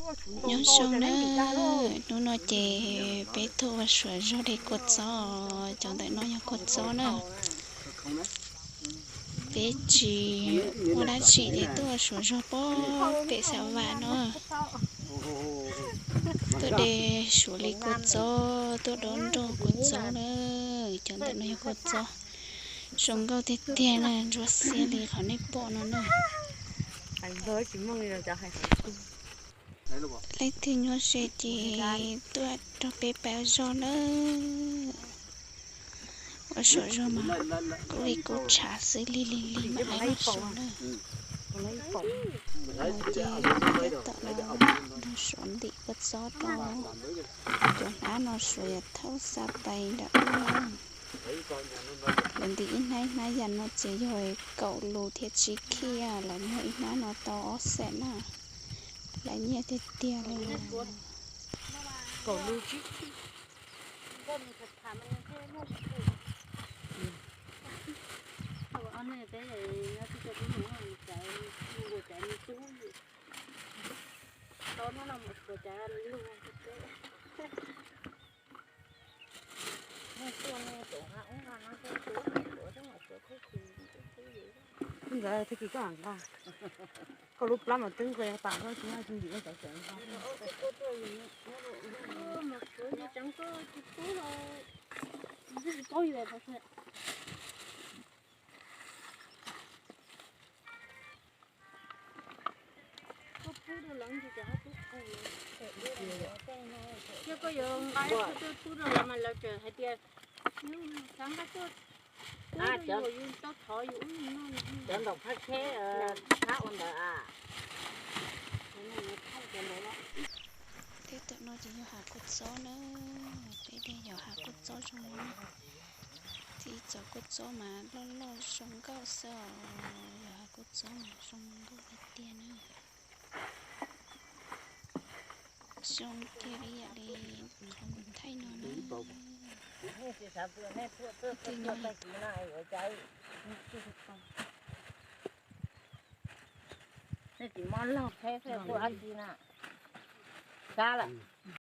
Nyob zoo na, hnub no ces peb tuaj ua suam zog de kua txob, cov ntawm no yog kua txob na. Peb tsis ua dab tsi ces tuaj ua suam zog pem Xav Vam no. Tuaj de suav li kua txob, tuaj dob nroj kua txob na. Cov ntawm no yog kua txob zoo nkauj tiag tiag na, ntsuab xiab li qhov nej pom no na. Leej twg nyuaj se ces tuaj nrog peb pab zog nawb. Ua suam zog mas kub li kub tshav xwb, lig lig lig mas lawv suav nawb. No ces peb tom no nrog suav ntim kua txob rau cov hnab no suav yog thauj xa pais nram ub na. Lawv ntim ib hnab ib hnab yam no ces yog kaum lus thiab tsib khij, lawv muag ib hnab no tau ob xees na. Lawv nyiaj tiag tiag li. Ntawd tag kis koj nqa, koj lub plab mas twb nqes tas koj tsis ntim koj cov xeem. Thiab koj yuav nqa ib qho tuaj pub rau lawv mas lawv tseem hais tias, xav nqa tuaj pub rau yus, yus tau thov yus ub yus no. Cov ntaus phab tsheb, phab ua ntawd a. Tej tom no ces yog hav kua txob na, peb de yog hav kua txob zoo no. Txiv txov kua txob mas loj loj zoo nkauj xwb os, yog hav kua txob mas zoo nkauj tiag tiag na. Zoo kiag li yam li qhov kuv thaij no na. Tej no, nej tsis mob laug thiab tuaj dab tsi na. Sab lawm.